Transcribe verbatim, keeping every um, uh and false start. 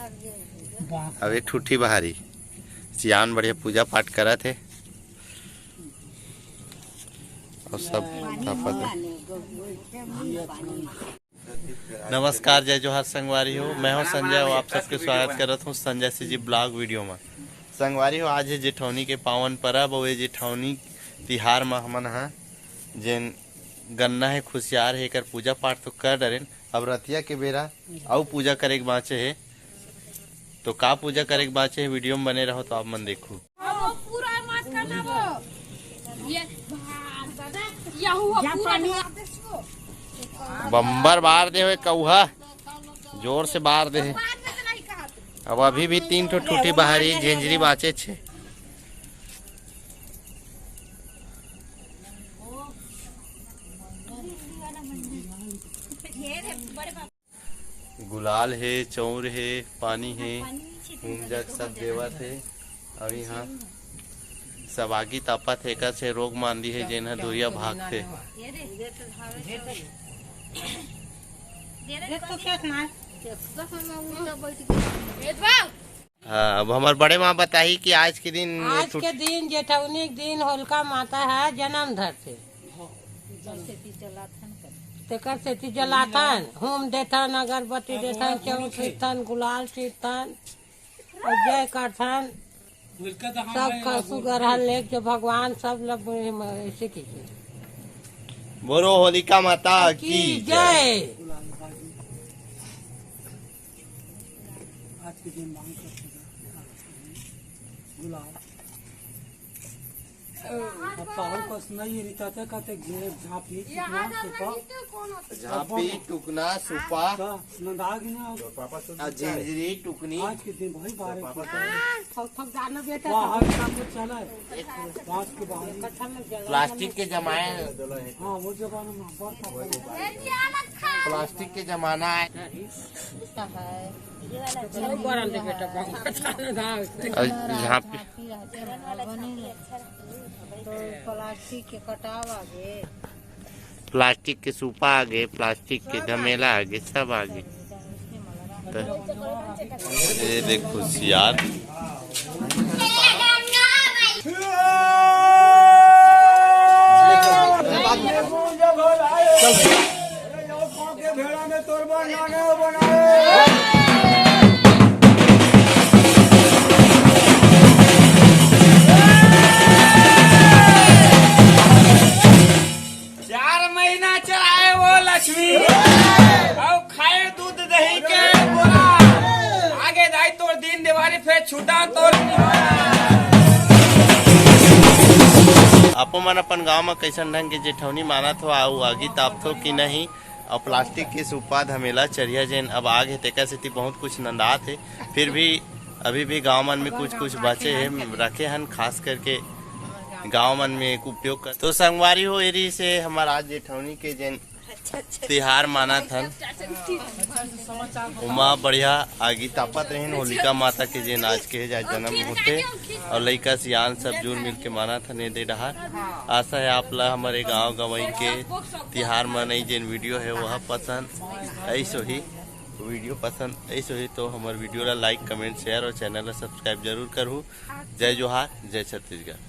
अभी ठूठी बहारी सियान बढ़िया पूजा पाठ करत हे। और सब तापत हे। नमस्कार, जय जोहार संगवारी हो, मैं हूं संजय और आप सबके स्वागत करत हूं संजय सीजी ब्लॉग वीडियो में। संगवारी हो, आज हे जेठौनी के पावन परब और ये जेठौनी तिहार में हमन ह जेन गन्ना हे, खुशियार हे, एकर पूजा पाठ तो कर डरेन। अब रतिया के बेरा अउ पूजा करे के बांचे हे, तो का पूजा करे के बांचे हे, वीडियो में बने रहो तो आप मन देखू। अब वो पूरा मत करना वो। ये, ये हुआ पूरा मार दे इसको। बम्बर बार दे हुए कौहा, जोर से बार दे। बाद में तो नहीं कहा तू। अब अभी भी तीन ठो ठूठी बहारी झेंझरी बांचे छे। ये रे बड़े बाबा। गुलाल हे, चौर हे, पानी हे, हूम जग सब देवत हे। अउ इहाँ सब आगी तापत हे, एकर से रोग मांदी हे, जेन ह दुरिया भागथे। हाँ, अब हमर बड़े माँ बताही कि आज के दिन आज छुट- के दिन, जेठौनी के दिन होलिका माता ह जन्म धरथे। तेकर सेती जलाथन, हूम देथन, अगरबत्ती देथन, चौर छींचथन, गुलाल छींचथन, अउ जय करथन। सब का सुगर हर लेके जो भगवान सब ल ऐसे कीजिए। बोलो होलिका माता की जय। आज के दिन मांग करते हैं गुलाल। अब पाहुल कस नहीं रिता ते कहते घेर झांपी, टुकना, सुपा। झांपी, टुकना, सुपा। तो नंदा गिना। आ, झिंझरी, टुकनी। आज के दिन भाई बारे थक थक जाना बेटा। बाहर काम में चला है। बांस के बाहर। प्लास्टिक के जमाए। हाँ, वो जमाना में बड़ था। प्लास्टिक के जमाना है। और झांपी। तो प्लास्टिक के कटाव आगे। प्लास्टिक के सूपा आगे, प्लास्टिक के धमेला आगे, सब आगे। तो ये देखो सियार। चार महीना चलाए वो लक्ष्मी, अउ खाए दूध दही के बोरा। आगे दाई तोर दिन देवारी, फेर छूटा तोर निहोरा। आपो मन अपन गांव म कइसन ढंग के जेठौनी मानत हो, अउ आगी तापथो कि नहीं? अउ प्लास्टिक के सुपा, धमेला, चरिया जेन अब आगे हे, तेकर सेती बहुत कुछ नंदात हे। फिर भी अभी भी गांव मन में कुछ कुछ बचे हे, रखे हन, खास करके गांव मन में उपयोग कर। तो संगवारी हो, एरी से हमर आज जेठौनी के जेन तिहार मानत हन, ओमा बढ़िया आगी तापत रहिन। होलिका माता के जेन आज के हे, आज जन्म होथे, अउ लइका सियान सब जुर मिल के मानत हन ए दे डहार। आशा हे आप ला हमर ए गांव गंवई के तिहार मनई जेन वीडियो हे, वह पसंद आइस होही। वीडियो पसंद आइस होही तो हमर वीडियो ला like, comment, share और channel ला subscribe जरूर करहू। जय जोहार, जय छत्तीसगढ़।